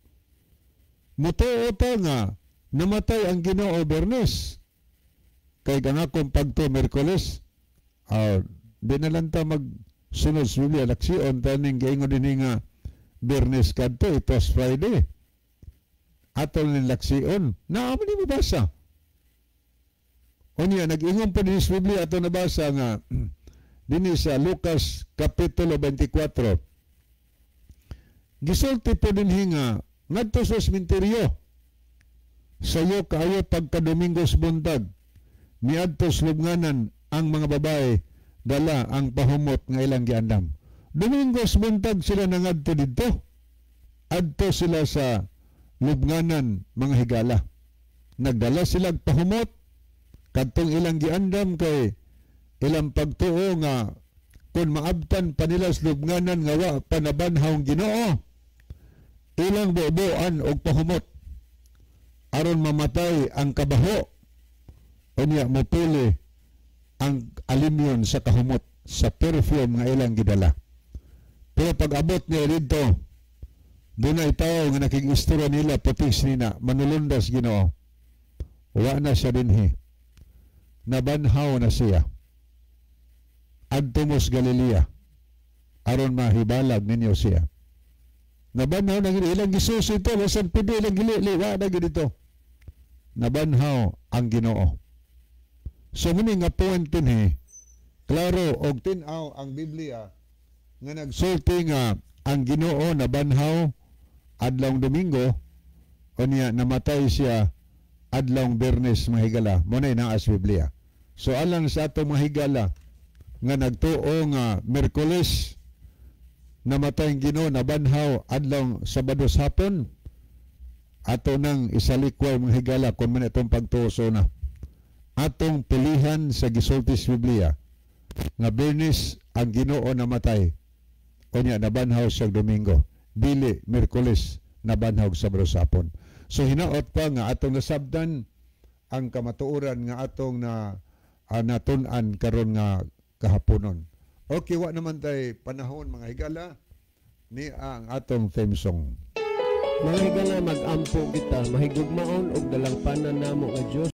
Mutuo ta nga namatay ang Ginoo Bernes. Kay ang akong pagto Miyerkules, di na lang ta magsunod sa Biblia, laksiyon ta ning giingon dinhi nga Bernes kadto, it was Friday. Atol ning laksiyon, naa man ni mabasa. Unya, nag-ingon pa din sa Biblia, ato nabasa nga dinhi sa Lucas Kapitulo 24. Gisulti po dinhi nga ngadto sa sementeryo. Sayo kaayo pagka Domingos buntag, miadto sa lubnganan ang mga babae dala ang pahumot nga ilang giandam. Domingos buntag sila nangadto didto. Adto sila sa lubnganan mga higala. Nagdala sila og pahumot kadtong ilang giandam kay ilang pagtuo nga kung maabtan pa nila sa lubnganan nga wa pa nabanhaw ang Ginoo, ilang bubuan og pahumot aron mamatay ang kabaho. Unya mopuli ang alimyon sa kahumot sa perfume nga ilang gidala. Pero pag abot niya didto, dunay tawo nga nakig-istorya nila putis nina manulundas Ginoo. Wa na siya dinhi. Nabanhaw na siya. Adto mos Galilea aron mahibalag ninyo siya. Nabanhaw na gid ilang gisusi ito, San Pedro ilang gili, wa na gid ito. Nabanhaw ang Ginoo. So muni nga point dinhi, klaro og tin-aw ang Biblia nga nagsulti nga ang Ginoo nabanhaw adlawng Domingo, unya namatay siya adlawng Biyernes mahigala. Mo na naa sa Biblia. So alang sa atong mahigala nga nagtuo nga Miyerkules namatay ang Ginoo, nabanhaw adlawng Sabado sa hapon, ato nang isalikway mga higala kung man itong pagtuo na. Atong pulihan sa gisulti sa Biblia nga Biyernes ang Ginoo namatay, unya nabanhaw siya Domingo, dili Miyerkules nabanhaw sa Sabado sa hapon. So hinaot pa nga atong nasabdan ang kamatuoran nga atong na natun-an karon nga kahaponon. Okay, wa naman tay panahon mga higala ni ang atong theme song. Mga higala, mag-ampo kita, mahigugmaon og dalangpanan namo nga Dios.